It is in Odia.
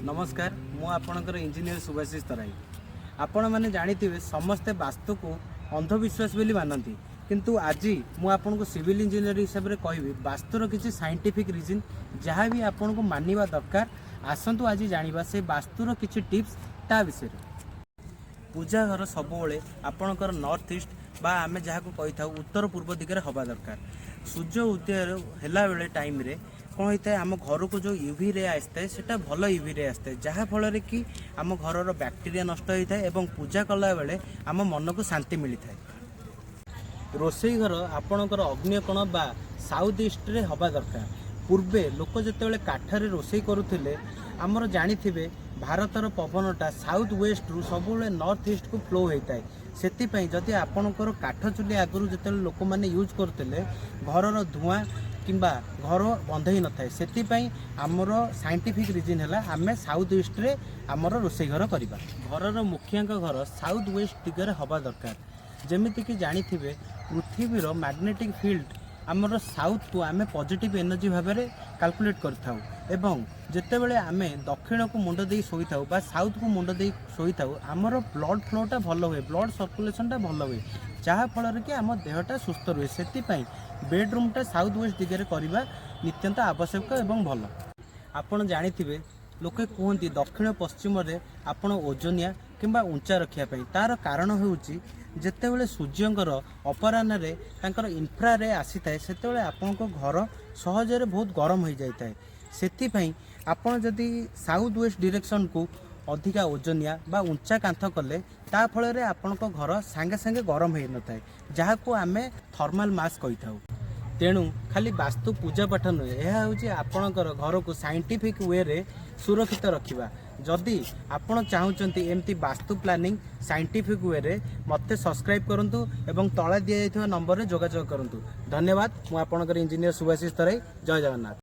ନମସ୍କାର, ମୁଁ ଆପଣଙ୍କର ଇଞ୍ଜିନିୟର ସୁଭାଶିଷ ତରାଇ। ଆପଣମାନେ ଜାଣିଥିବେ, ସମସ୍ତେ ବାସ୍ତୁକୁ ଅନ୍ଧବିଶ୍ୱାସ ବୋଲି ମାନନ୍ତି। କିନ୍ତୁ ଆଜି ମୁଁ ଆପଣଙ୍କୁ ସିଭିଲ୍ ଇଞ୍ଜିନିୟର ହିସାବରେ କହିବି ବାସ୍ତୁର କିଛି ସାଇଣ୍ଟିଫିକ୍ ରିଜିନ୍, ଯାହା ବି ଆପଣଙ୍କୁ ମାନିବା ଦରକାର। ଆସନ୍ତୁ, ଆଜି ଜାଣିବା ସେ ବାସ୍ତୁର କିଛି ଟିପ୍ସ ତା ବିଷୟରେ। ପୂଜା ଘର ସବୁବେଳେ ଆପଣଙ୍କର ନର୍ଥ ଇଷ୍ଟ ବା ଆମେ ଯାହାକୁ କହିଥାଉ ଉତ୍ତର ପୂର୍ବ ଦିଗରେ ହେବା ଦରକାର। ସୂର୍ଯ୍ୟ ଉଦୟ ହେଲା ବେଳେ ଟାଇମ୍ରେ କ'ଣ ହୋଇଥାଏ, ଆମ ଘରକୁ ଯେଉଁ ୟୁଭି ରେ ଆସିଥାଏ, ସେଟା ଭଲ ୟୁଭି ରେ ଆସିଥାଏ, ଯାହାଫଳରେ କି ଆମ ଘରର ବ୍ୟାକ୍ଟେରିଆ ନଷ୍ଟ ହୋଇଥାଏ ଏବଂ ପୂଜା କଲାବେଳେ ଆମ ମନକୁ ଶାନ୍ତି ମିଳିଥାଏ। ରୋଷେଇ ଘର ଆପଣଙ୍କର ଅଗ୍ନିକୋଣ ବା ସାଉଥ୍ ଇଷ୍ଟରେ ହେବା ଦରକାର। ପୂର୍ବେ ଲୋକ ଯେତେବେଳେ କାଠରେ ରୋଷେଇ କରୁଥିଲେ, ଆମର ଜାଣିଥିବେ, ଭାରତର ପବନଟା ସାଉଥ୍ ୱେଷ୍ଟରୁ ସବୁବେଳେ ନର୍ଥ ଇଷ୍ଟକୁ ଫ୍ଲୋ ହୋଇଥାଏ। ସେଥିପାଇଁ ଯଦି ଆପଣଙ୍କର କାଠ ଚୁଲି ଆଗରୁ ଯେତେବେଳେ ଲୋକମାନେ ୟୁଜ୍ କରୁଥିଲେ, ଘରର ଧୂଆଁ କିମ୍ବା ଘର ବନ୍ଦ ହେଇନଥାଏ। ସେଥିପାଇଁ ଆମର ସାଇଣ୍ଟିଫିକ୍ ରିଜିନ୍ ହେଲା ଆମେ ସାଉଥ୍ ଇଷ୍ଟରେ ଆମର ରୋଷେଇ ଘର କରିବା। ଘରର ମୁଖିଆଙ୍କ ଘର ସାଉଥ୍ ୱେଷ୍ଟ ଦିଗରେ ହେବା ଦରକାର। ଯେମିତିକି ଜାଣିଥିବେ, ପୃଥିବୀର ମ୍ୟାଗ୍ନେଟିକ୍ ଫିଲ୍ଡ ଆମର ସାଉଥକୁ ଆମେ ପଜିଟିଭ୍ ଏନର୍ଜି ଭାବରେ କାଲକୁଲେଟ୍ କରିଥାଉ ଏବଂ ଯେତେବେଳେ ଆମେ ଦକ୍ଷିଣକୁ ମୁଣ୍ଡ ଦେଇ ଶୋଇଥାଉ ବା ସାଉଥକୁ ମୁଣ୍ଡ ଦେଇ ଶୋଇଥାଉ, ଆମର ବ୍ଲଡ଼ ଫ୍ଲୋଟା ଭଲ ହୁଏ, ବ୍ଲଡ଼ ସର୍କୁଲେସନଟା ଭଲ ହୁଏ, ଯାହାଫଳରେ କି ଆମ ଦେହଟା ସୁସ୍ଥ ରୁହେ। ସେଥିପାଇଁ ବେଡ଼ରୁମ୍ଟା ସାଉଥ୍ ୱେଷ୍ଟ ଦିଗରେ କରିବା ନିତ୍ୟାନ୍ତ ଆବଶ୍ୟକ ଏବଂ ଭଲ। ଆପଣ ଜାଣିଥିବେ, ଲୋକେ କୁହନ୍ତି ଦକ୍ଷିଣ ପଶ୍ଚିମରେ ଆପଣ ଓଜନିଆ କିମ୍ବା ଉଞ୍ଚା ରଖିବା ପାଇଁ। ତାର କାରଣ ହେଉଛି, ଯେତେବେଳେ ସୂର୍ଯ୍ୟଙ୍କର ଅପରାହ୍ନରେ ତାଙ୍କର ଇନଫ୍ରାରେ ଆସିଥାଏ, ସେତେବେଳେ ଆପଣଙ୍କ ଘର ସହଜରେ ବହୁତ ଗରମ ହୋଇଯାଇଥାଏ। ସେଥିପାଇଁ ଆପଣ ଯଦି ସାଉଥ୍ ୱେଷ୍ଟ ଡିରେକ୍ସନକୁ ଅଧିକା ଓଜନିଆ ବା ଉଞ୍ଚା କାନ୍ଥ କଲେ, ତା ଫଳରେ ଆପଣଙ୍କ ଘର ସାଙ୍ଗେ ସାଙ୍ଗେ ଗରମ ହୋଇନଥାଏ, ଯାହାକୁ ଆମେ ଥର୍ମାଲ ମାସ୍ କହିଥାଉ। ତେଣୁ ଖାଲି ବାସ୍ତୁ ପୂଜା ପାଠ ନୁହେଁ, ଏହା ହେଉଛି ଆପଣଙ୍କର ଘରକୁ ସାଇଣ୍ଟିଫିକ୍ ୱେରେ ସୁରକ୍ଷିତ ରଖିବା। ଯଦି ଆପଣ ଚାହୁଁଛନ୍ତି ଏମିତି ବାସ୍ତୁ ପ୍ଲାନିଂ ସାଇଣ୍ଟିଫିକ୍ ୱେରେ, ମୋତେ ସବସ୍କ୍ରାଇବ୍ କରନ୍ତୁ ଏବଂ ତଳେ ଦିଆଯାଇଥିବା ନମ୍ବରରେ ଯୋଗାଯୋଗ କରନ୍ତୁ। ଧନ୍ୟବାଦ। ମୁଁ ଆପଣଙ୍କର ଇଞ୍ଜିନିୟର ସୁଭାଶିଷ ତରାଇ। ଜୟ ଜଗନ୍ନାଥ।